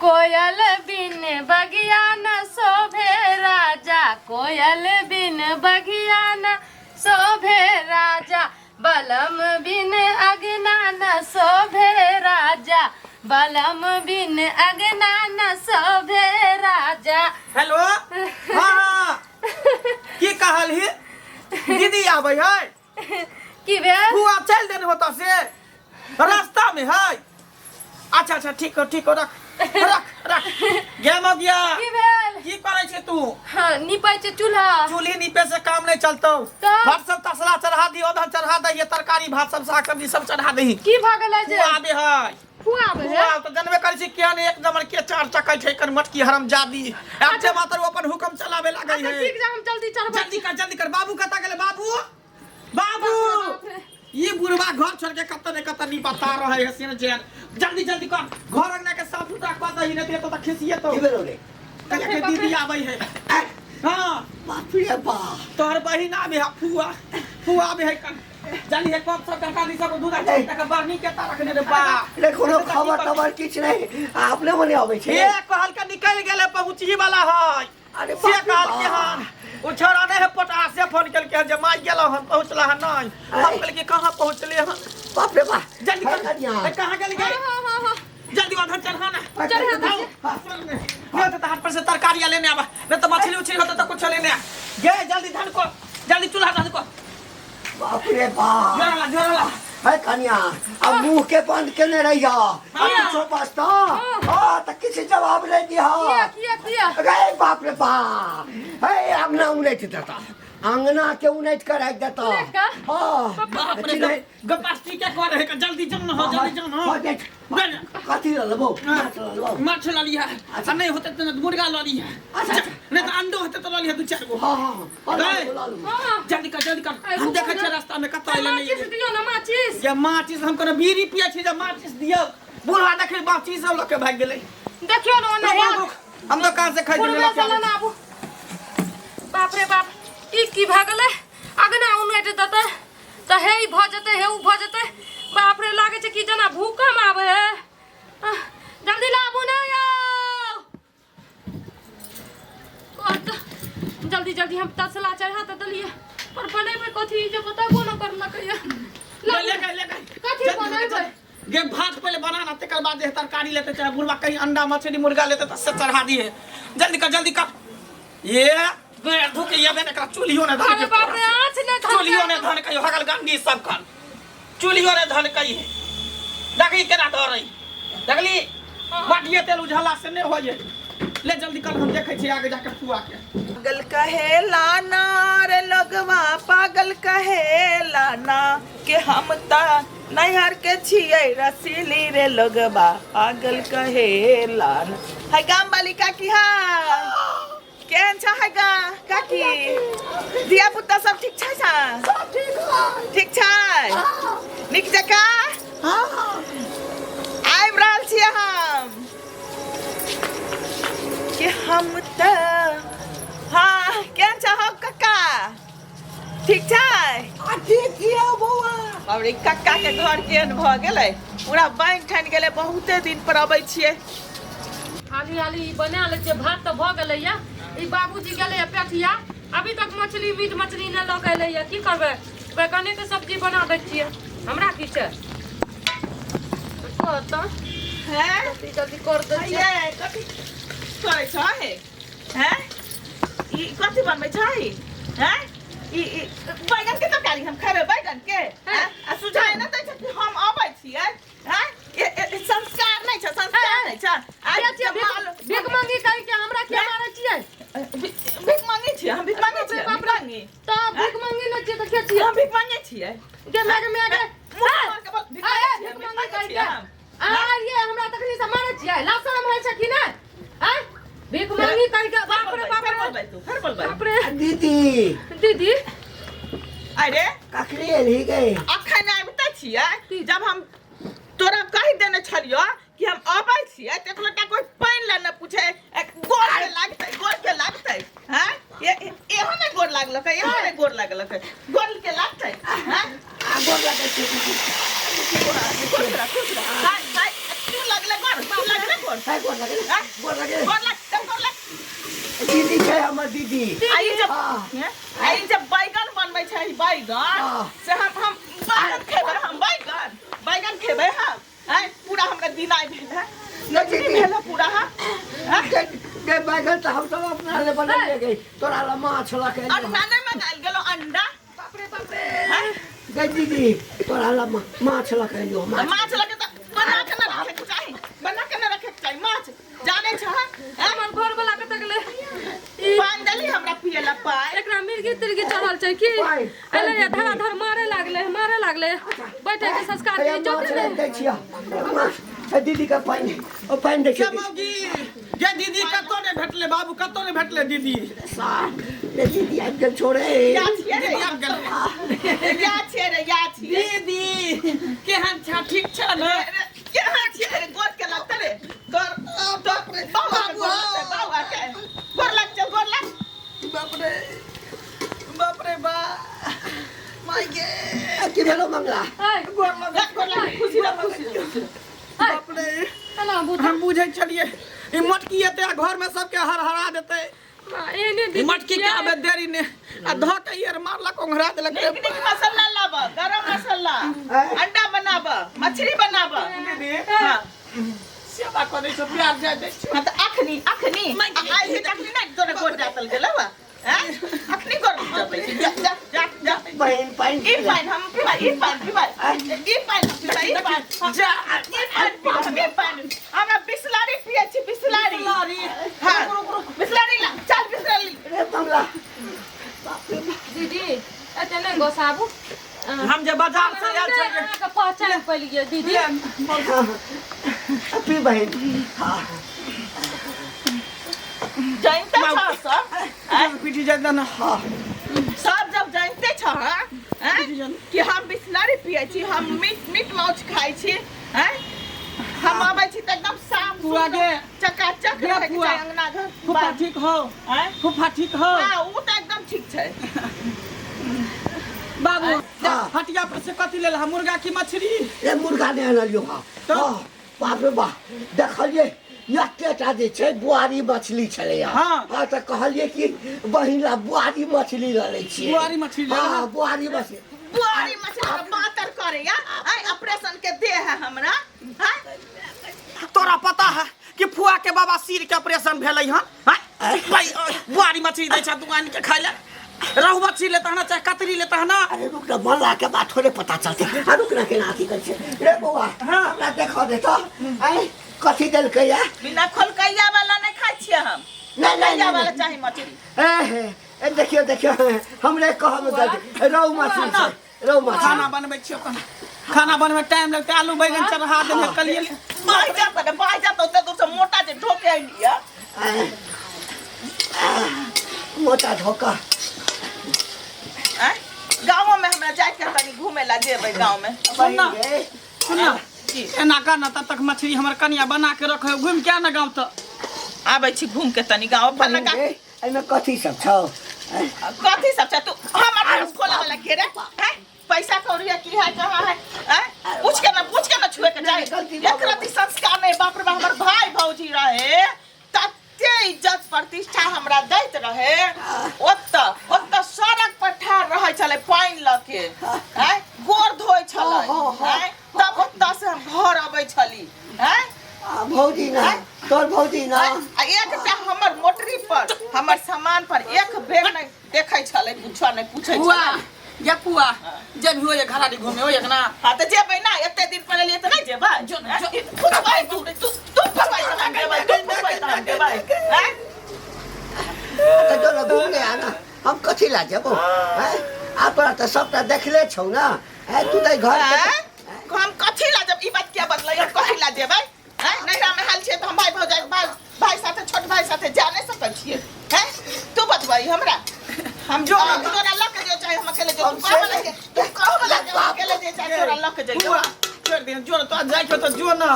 कोयल बिन बगिया न शोभे राजा, कोयल बिन बगिया न शोभे राजा, बलम बिन अगना न शोभे राजा, बलम बिन अगना न शोभे राजा। हेलो, हाँ हाँ, की कहल ही? दीदी आबै है? की भेल? तू आब चल देने होता से रास्ता में है। अच्छा अच्छा, ठीक हो ठीक हो, रख रख रख। गे मगिया। की भेल? की करै छै तू? हाँ, निपै छै चूल्हा। चूल्ही निपे से काम नहीं चलतौ। तऽ? भात सब तसला चढ़ा दी, ओधन चढ़ा दही, तरकारी भात सब साग सब्जी सब चढ़ा दही। की भऽ गेलै जे? तू आबे है। फुआ आबै है? फुआ तऽ जनबे करै छी केहन एक नंबर के चार चकै छै एकर मटकी हरामजादी। आब जे मात्र ओ अपन हुकम चलाबे लागै अच्छा है। ठीक छै, हम जल्दी चढ़बै। जल्दी कर जल्दी कर। बाबू कतऽ गेलै? बाबू बाबू, ये बुढ़वा घर छोड़ के कतऽ ने कतऽ नहीं पता रहे है से जेन। जल्दी जल्दी कर, घर अंगना के साफ सुथरा कर दही, नहीं तो खिसिए तो। की भेलो रे? कहिया के दीदी आबै है। हाँ। बाप रे बाप, तोहर बहिन आबे है, फुआ फुआ आबे है। कन जल्दी है, कप सब तरकारी सब दूध आ तक बरनी के ता रखने रे बा। रे कोनो खबर तबर किछु नहि, आ अपने मने अबै छै? ए कहल के निकल गेले, पहुंची वाला है। अरे से बाप रे कहल के बाप। हन ओ छोड़ा नहीं है, पटा से फोन केल के जे माई गेलो हन, पहुंचला हन नहीं। हम कहल के कहां पहुंचले हन? बाप रे बाप, जल्दी है कर। कनिया। ए, कहां गेल गे? हाँ हाँ हाँ। जल्दी उधर चढ़ा ना। चढ़ा दे। हाँ, सुन ले। नहीं तो हाथ पर से तरकारी लेने आवा, नहीं तो मछली उछली होता तो कुछ लेने आ। गे जल्दी धन को, जल्दी चूल्हा धन को। बाप रे बाप, जोरला जोरला। है कनिया, अब मुंह के बंद केने रहिया, आ किछो बसता हाँ तऽ किछु जवाब नहि दिहा। किया किया किया? अरे बाप रे बाप, हे अंगना उलटि देता, अंगना के उलटि के राखि देता। उलटि कऽ? हाँ। बाप रे, गपास्टी क्या कर रहे? जल्दी जाओ ना हो, जल्दी जाओ ना हो। हाँ, देख, कथी लऽ लेबौ? माछ लऽ लेबौ? माछ ल लिया, आ नहीं होते तो मुर्गा ल लिया। अच्छा, अच्छा। नहीं तो अंडो होते तो ल लिया दू चार गो। हाँ हाँ हाँ, लऽ गए। लेबौ, लऽ लेबौ। हाँ। जल्दी कर जल्दी कर। अरे, हम देखै रुको छियै ना। रास्ता में कतऽ एलै नहीं माचिस एलै। दियौ ना माचिस। ये माचिस हम कोनो बीड़ी पियै छी जे माचिस दियौ? बूढ़ा देखै माचिस सब लऽ के भागि गेलै। देखियौ ना ओना। रुक रुक, हम दोकान से खरीद पूर्वे लेलक। से लेना आबू। बाप रे बाप, ई की भऽ गेलै? अगना उनटि देतै तऽ हे ई भऽ जेतै, हे उ भऽ जेतै। बाप रे, लागै छै कि जेना भूकंप आबै है। आह, जल्दी लाबू ना यौ। कहत जल्दी जल्दी हम तसला चढ़ा तऽ देलियै, पर बनेबै कथी जे बतेबो न करलकै। ले ले ले ले। कथी बनेबै? गे भात पहले बना ना, तेकर बाद जे तरकारी लेते, चाहे बुढ़वा कहीं अंडा मछली मुर्गा लेते तो से चढ़ा दिए। जल्दी कर जल्दी कर। ये गैर धुके ये बेने एकरा चूल्हियो ने धन अरे के बाप रे, आँच ने धन चूल्हियो ने धन कहियो हगल गंडी सब खन चूल्हियो ने धन कही देखी केना धरै देखली। माटिए तेल उझला से नहीं होइए। ले जल्दी कर, हम देखै छी आगे जाके फुआ के। पागल कहेला ना रे लोगवा, पागल कहेला ना के हम ता नैहर के छियै रसीली रे लोगवा, पागल कहेला ना। है गाम वाली काकी, है केहन छ? है गा काकी, धिया पुता सब ठीक छै? सब ठीक है। ठीक छै, नीक जकाँ। हाँ। आबि रहल छियै हम कि हम तऽ हाँ। केहन छ हौ कक्का, ठीक छै? आ ठीक छियौ बौआ। बाप रे, कक्का के घर केहन भऽ गेलै, पूरा बान्हि ठानि गेलै। बहुते दिन पर अबै छियै। हाली हाली ई बना लै छियै। भात तऽ भऽ गेलैया। ई बाबूजी गेलैया पेठिया, अभी तक मछली मीट मछली नहि लऽ कऽ एलैया। की करबै, बैगनेके सब्जी बना दै छियै, हमरा की छै? कर तऽ। हैं? जल्दी जल्दी कर दै छियै। ये कथी करै छ हे? हैं, ई कथी बनबै छ हैं? ई ई बैगन के तरकारी हम खेबै बैगन के? हैं? आ सुझाय न दै छ कि हम अबै छियै? हैं, ए संस्कार नहि छ, संस्कार नहि छ। आ के छियै? भीख भीख मांगी कहि के हमरा के मारै छियै? भीख मांगै छियै हम? भीख मांगै छियै? बाप भीख रे। मांगी तऽ भीख मांगी नहि छियै तऽ के छियै? हम भीख मांगै छियै? गे माय गे, माय गे। मुँह मार के बोल, भीख ए, मांगै ए, छियै, भीख भीख मांगी मांगै कहि छियै के हम? आ ये हमरा तखनी से मारै छियै, लाज शरम होइ छै कि नहि? आँय, भीख मांगी कहि के, बाप रे बाप फेर रे। बोलबै तू, फेर बोलबै। बाप रे। दीदी। दीदी। अरे। कखनी एलही गे? अखन आबिते छियै। जब हम तोरा कहि देने छलियो कि हम अबै छियै, तऽ एक लोटा कोइ पानि लए नहि पूछे। एक गोर के लागतै, गोर के लागतै? हैं, एहो नहि गोर लागलकै, एहो नहि गोर लागलकै, गोर के लागतै? हैं? आ गोर लागै छी दीदी। खुश रह, खुश रह। हाय हाय, तू लगले गोर, तू लगले गोर। है गोर लगे हैं? गोर लगे गोर लग चल गोर लग दीदी छै हमर दीदी आ ई जब हाँ। हैं? आ ई जब बैगन बनबै छै ई बैगन हाँ। से हम हम बैगन खेबै हम बैगन बैगन खेबै हम हैं पूरा हमरा दिनाइ भेल है नहीं नचनी दीदी। भेल है पूरा हम हैं? गे गे बैगन तऽ हम सब अपना ले बनेलियै गे तोरा ला माछ लऽ के एलियौ। अंडा नहि मंगायल गेलो अंडा बाप रे बाप रे हैं? गे दीदी तोरा ला माछ लऽ के एलियौ तऽ माछ माछ लगे तऽ बना के ना रखे के चाही बना के ना रखे के चाही माछ जाने छ हैं? हमर घर वाला के तकले ई पान देली हमरा पिए ला पाय एकरा मिर्गी तिर्गी चढ़ल छै की पाइ, एलै या धरा धर मारे लागले मारे लागले बैठे के संस्कार के हे, इज्जत माछ नहि राखि दै छियौ माछ हे दीदी के पानि ओ पानि दै के छियौ मौगी गे दीदी कतौ नहि भेटलै बाबू कतौ नहि भेटलै दीदी सार रे दीदी आबि गेल छोड़े या छियै रे दीदी आबि गेलै या छियै रे या छियै दीदी केहन छ ठीक छ ने केहन छियै रे गोर के लगतै रे तोर तोर बाबा के गोर लगतै बाबा के गोर लग चल गोर लग बाप रे बाप रे बा माय गे की भेलो मंगला ऐ, गोर लग गोर लग खुशी रह खुशी रह खुशी रह ऐ, बाप रे एना बुझ हम बुझै छलियै ई मटकी एते आ घर में सबके हरहरा देतै एहने ई दीदी मटकी के आबे देरी ने आ धऽ के ई आर मारलक ओंघरा देलक रे नीक नीक मसाला लाब गरम मसाला अंडा बनाब मछली बनाब दीदी हाँ सेवा करै छौ प्यार जाय दै छौ हाँ तऽ अखनी अखनी आइ हे तखनी नहि तोरा गोर जातल गेलौ हँ अखनी गोर जातल छै जा जा जा जा बहिन पानि ई पानि हम पीबै ई पानि पीबै ई पानि हम पीबै ई पानि जा ई पानि पीबै हम ई पानि हमरा बिसलारी पियै छी बिसलारी हाँ बिसलारी ला चल बिसलारी रे मंगला दीदी एते नहि गोसाबू हम जे बाजार से आयल छलियै अहाँके पहचान पेलियै दीदी पी बहिन हाँ जानते छ सब पीटी जाय ना हाँ सब जब जानते छ हाँ हैं? कि हम बिसलरी पियै छी हम मीट मीट माउस खाइ छी हैं हम आबै छी तऽ एकदम साफ फुआ गे। चकाचक गे रहै के फुआ। चाही अंगना घर फूफा ठीक हो हैं? फूफा ठीक हो हाँ उ तऽ एकदम ठीक छै बाबू हाँ। हटिया पर से कथी लेल मुर्गा की मछली रे मुर्गा नहि आनलियौ हँ तऽ? हँ बाप रे बाप देखलियै एतेटा जे छै बुआरी मछली छलैया हाँ। हाँ तऽ कहलियै कि बहिन ला बुआरी मछली लऽ लै छियै बुआरी मछली लऽ हाँ लेबै? बुआरी मछली बुआरी मछली के बातर करैया आइ ऑपरेशन के दे है हमरा हैं? तोरा पता है कि फुआ के बाबा सिर के ऑपरेशन भेलै हन हैं? भाई बुआरी मछली दै छ तू आनि के खाइ ले रहु मछली लेता है ना चाहे कतरी लेता है ना अरे रुक ना मरला के बाद थोड़े पता चलते आ रुक ना केना अथी करै छै रे बौआ हमरा देखऽ दे तऽ आँय कथी देलकै या बिना खोलकैया वाला नहीं खाइ छियै हम नहीं, नहीं, खोलकैया नहीं, वाला नहीं। चाही मछली ए हे ए देखियौ देखियौ हमरे कहब दर्द रहु मछली छै रहु मछली खाना बनबै छियै अपन खाना बनबै टाइम लगतै आलू बैगन चढ़ा देने कलिए बाहि जात ने बाहि जात ओते दूर से मोटा जे ढोके अइलियै आँय, आह, मोटा धोखा आँय गाँवो में हमरा जाय के तनी घूमे ला जेबै गाँव में सुन ना बहिन गे, सुन ना की? एना कर ना तब तक मछली हमर कनिया बना के रखे घूम के आ ना गाँव तऽ आबै छी घूम के तनी गाँव बहिन फलना गे, एहिमे कथी सब छौ आँय, कथी सब छै तू हमर पर्स खोला वाला के रे हैं पैसा कौड़ी है की है कहाँ है हैं पूछ के ना पूछ के ना छुए के जाए गलती भऽ एक रति संस्कार नहीं बाप रे बाप हमर भाई भौजी रहे तते इज्जत प्रतिष्ठा हमरा दैत रहे ओत ओत सड़क पर ठाढ़ रहै छलै पानि लऽ के हैं गोर धोइ छलै हाँ, हाँ, हाँ। हैं तब ओत से हम घर अबै छली हैं आ, भौजी ना तोर भौजी ना आ एकटा हमर मोटरी पर हमर सामान पर एक बेर नहि देखै छलै कुछो नहि पूछै फुआ छलै या फुआ जब हो ये घराड़ी घूमे हो एक ना हाँ तऽ जेबै ना एते दिन पर एलियै तऽ नहि जेबै जो- जो- पुछबै तू तू तू पुछबै तऽ हम जेबै तू पुछबै तऽ हम जेबै आँय? तऽ जो ना घूमने आना हम कथी ला जेबो हैं आ तोरा तऽ सबटा देखले छौ ना हैं तू तऽ घर के आँय? हम कथी ला जब ई बात किया बदलै हम कथी ला जेबै हैं नैहरा में हाल छियै तऽ हम भाई भौजाई भाई भाई साथे छोट भाई साथे जा नहि सकै छियै हैं तू बतबै हमरा हम जो तोरा लऽ के जो चाहे हम अकेले जो तू कहबे लगे तू कहबे लगे हम अकेले जे चाहे तोरा लऽ के जइयो फुआ छोड़ दे जो तो जाय के तो जो ना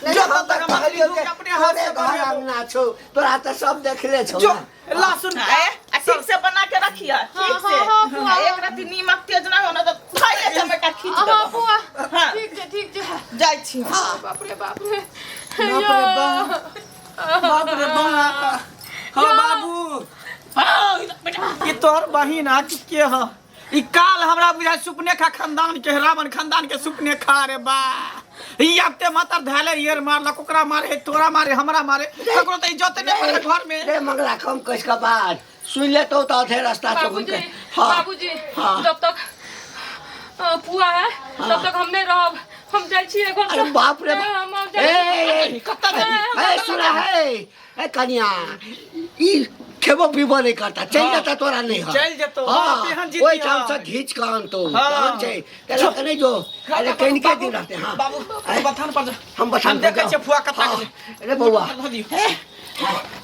नहीं, जो हम तब तऽ तक हम कहलियौ जे अपने हाथ तोरे से घर बनेबो। अंगना छौ तोरा तऽ सब देखले छौ जो ना लहसुन आए, आ ठीक से बना के रखिए ठीक से हाँ, हाँ, बुआ। आ एक रत्ती नीमक तेज ना हो ना तो खाइले चमेटा खींच हाँ देबो बुआ हाँ। ठीक छै ठीक छै जाइ छी हम। बाप रे बाप रे बाप रे बाप, बाप रे बाप। हाँ बाबू, हाँ, ई तोहर बहिन आ कि के ह? ई काल हमरा बुझाय सुपनेखा खानदान के है, रावण खानदान के सुपनेखा। रे बा, ई आबते मातर धैले येर मारलक, ओकरा मारे, तोरा मारे, हमरा मारे, ककरो त इज्जत नहीं पड़े घर में। रे मंगला, कम कस के बाद सुन ले तो अधे रास्ता से घूम बाबूजी, के। हाँ। बाबूजी। हाँ। जब तक फुआ है तब तक हम नहीं रहब, हम जाइ छियै घर अरे से। बाप रे ए, बाप। हम ए, जाइ ए, ए, कत्ता ए, सुना है ए कनिया, ई खेबो पीबो नहीं करता, चल हाँ। जाता तोरा नहीं है। चल जेतो, हाँ, हाँ, तेहन जिद्दी ओहि ठाम है। से घींच के आनतो। हाँ। तहन छै तेला के नहीं जो, अरे कनिके दिन रहते। हाँ। बाबू, ए, बथान पर जा। हम बथान हम देखै पर छियै फुआ कत्ता हाँ, गेलै। अरे बौआ, धऽ दियौ। ए,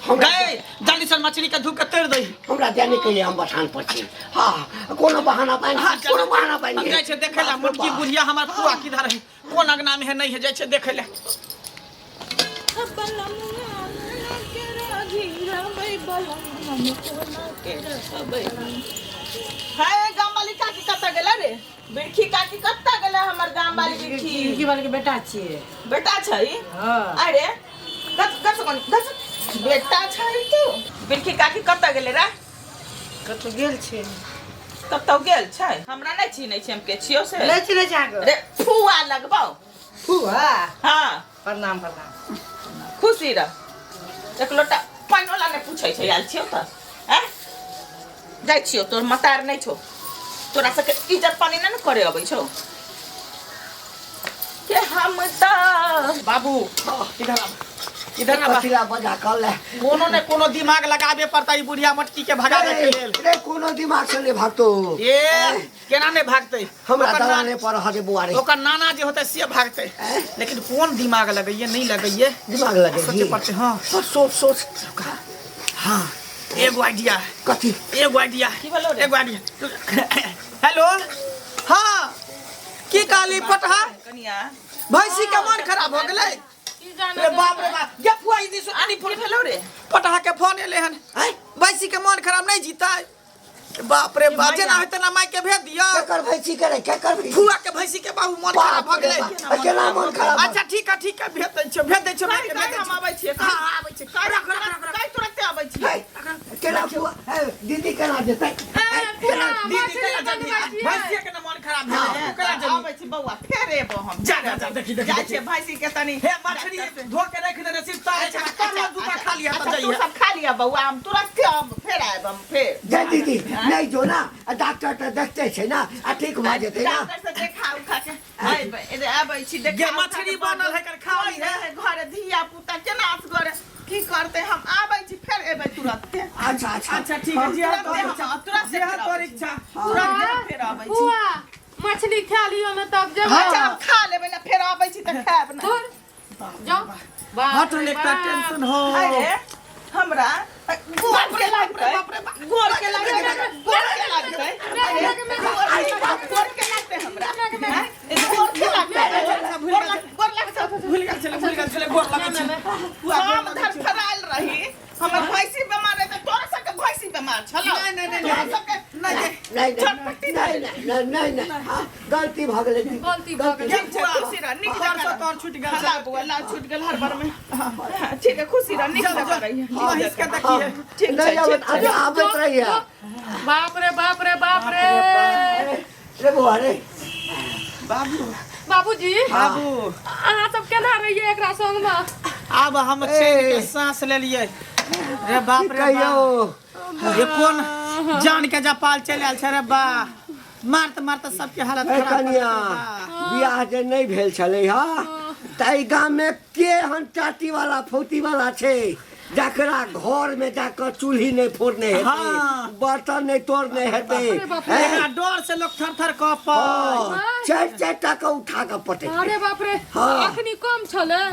हमरा गए जल्दी से मछली के धो के तैर दही। हमरा जाने के लिए हम बथान पर छी। हाँ, कोनो बहाना पानि, हाँ, चल। कोनो बहाना पानि। हम जाइ छियै देखै लए, मोटकी बुढ़िया हमर फुआ किधर है, कोन अंगना में है, नहीं है, जाइ छियै देखै लए। हाय गाम वाली काकी कतऽ गेलै रे? बिरखी काकी कतऽ गेलै? हमर गाम वाली बिरखी। लड़की वाले के बेटा छियै। बेटा छै? हाँ। अरे गस गस गस, बेटा छै तू? बिरखी काकी कतऽ गेलै रे? कतौ गेल छै। कतौ गेल छै? हमरा नहि चिन्है छै, हम के छियौ से। नहि चिन्है छै अहाँके? रे फुआ लगबौ। फुआ? हाँ। प्रणाम, प्रणाम। खुशी रह। एक लोटा पानिओ ला नहि पूछै छै, आयल छियौ तऽ आँय? जाइ छियौ, तोर मतार नहि छौ, तोरा सबके इज्जत पानी नहि ने करे अबै छौ के हम तऽ। बाबू, इधर आब, इधर आब। कथिला बजा कर ले? कोनो ने कोनो दिमाग लगाबे पड़ता ई बुढ़िया मटकी के भगाबे के लेल। रे, कोनो दिमाग से नहीं भागतो। ए, केना नहि भागतै? हमरा ओकर दलाने पर रह दे बुआ रे। ओकर नाना जे होतै से भागतै, लेकिन कोन दिमाग लगैये, नहीं लगैये। दिमाग लगे। सोचे पड़तै। हाँ। सोच सोच। हाँ, एगो आइडिया। कथी? एगो आइडिया। की भेलौ रे? एगो आइडिया। हेलो, हाँ, की कहली पटहा? कनिया। भैंसी के मन खराब हो गेलै? की जाने। रे बाप रे बाप, गे फुआ, ई दिस आनी की भेलौ रे? पटहा के फोन एले हन। आँय? भैंसी के मन खराब, नहीं जीता। बाप रे बाप, जेना होय तेना माय के भेज दियौ। केकर भैंसी करे? केकर भैंसी? फुआ के भैंसी के बाबू मन खराब बाप भऽ रे गेलै। बाप, आ केना मन खराब? अच्छा ठीक है, ठीक है, भेज दै छियौ, भेज दै छियौ, माय के भेज दै हम छियौ। आबै छियै। हाँ हाँ, आबै छी। रख रख रख रख। काल्हि तुरन्ते आबै छियै। है, केना फुआ? है, दीदी केना जेतै? ए, फुआ, दीदी मछली केना बनबै जल्दी छियै। भैंसी के न मन खराब भेलै, तू केना जल्दी? आबै छी बौआ, फेर एबो हम। जा जा जा, देखी देखी। जाइ देखी छियै भैंसी के तनी हे, मछली धो के रख देने सिर्फ तारे अच्छा, छै, कर अच्छा, दूटा खा लिया अच्छा, तऽ तू जइहे। सब खा लिया बौआ, हम तुरन्ते हम फेर आयब, हम फेर। जय दीदी, नहीं जो ना, आ डॉक्टर तऽ देखते छै ना, आ ठीक भऽ जेतै ना। डॉक्टर से देखा उखा के आयब, एने आबै छी देखा गे उखा मछली के बनल है, कर खा ली है। घर धिया पुता केना असगर की करते? हम आबै छी, फेर एबै तुरन्ते। अच्छा अच्छा। अच्छा ठीक है, जे तुरन्ते तोहर हम इच्छा, तुरन्ते जे फेर तोहर आबै छी। इच्छा। तुरन्ते फेर आबै छी। फुआ, मछली खा लियो ने तब जेबै। अच्छा, हम खा लेबै ने, फेर आबै छी तऽ खायब ने। धुर, जाओ। बाप हट रे एकटा बाप। टेंशन हो। अरे हमरा गोर के लागतै, गोर के लागतै, गोर के लागतै, अरे गोर के लागतै हमरा, हैं? गोर के लागतै, गोर लाग, गोर लागतै। भूल गेल छलै, भूल गेल छलै, गोर लगै छै। हम धरफड़ायल रही, हमर भैंसी बेमार रहे तऽ तोरा सबके भैंसी बेमार छलौ? नहि, नहि, नहि, तोरा सबके नहि, नहि। नहीं नहीं नहीं नहीं नहीं नहीं, हाँ, गलती भऽ गेलै दीदी। गलती भऽ गेलै। ठीक छै, खुशी रह, नीक तोहर जकाँ से रह। तोहर छूटि गेल। ला बौआ, ला, छूटि गेल हर बार में। हाँ, ठीक है, खुशी रह, नीक जकाँ रहिहे। महींस के देखिए। ठीक छै। नहीं आबत। ठीक छै। अच्छा, आबैत रहिए। बाप रे बाप रे बाप रे। रे बौआ रे। बाबू। बाबूजी। बाबू। अहाँ सब केना रहियै एकरा संग में? आब हम चैन के सांस लेलियै रे बाप की रे कहियौ? बाप, ये कोन जान के जपाल चलि आयल छै रे बा, मारते मारते सबके हालत हे खराब कर कनिया, देलकै बा। बियाह जे नहि भेल छलै हा, ताहि गाममे केहन चाटी वाला फौती वाला छै जकरा घर में जाकर चूल्ही नहीं फोड़ने हेतै, बर्तन नहीं तोड़ने हेतै। अरे बाप रे। हैं? एकरा डर से लोग थर थर कपै। हाँ, चारि चारि टा के उठा के पटक। अरे बाप रे। अखनी कम छलै?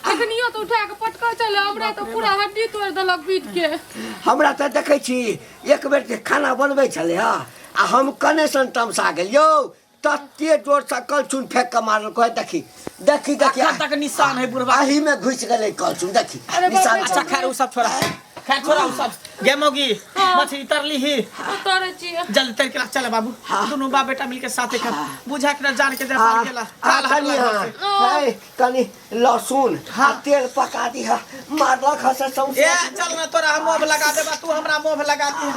अखनियो तऽ उठा के पटकै छलै, हमरा तऽ पूरा हड्डी तोड़ि देलक पीट के। हमरा तऽ देखै छी, एक बेर जे खाना बनबै छलै हँ आ हम कने सन तमसा गेल यौ, तते जोरसँ कलछुल फेंक के मारल। कहै देखी देखी देखी। अखन तक निशान है बुढ़वा। अही में घुसि गेलै कलछुल, देखी अरे बाप निशान। रे। अच्छा खैर, उ सब छोड़ा। खैर छोड़ा उ सब गे मौगी मछली तरली ही उतारै छियै जल्दी तर के चल बाबू दोनों बाप बेटा मिलके साथे खा बुझा के ना जान के जा आ, पार गेला आ, काल कनि हल्ला हाँ, है, कनि लहसुन आ तेल पका दिह मारलक हँ से सौंसे ए चल ना तोरा हम मोभ लगा देबा तू हमरा मोभ लगा दी।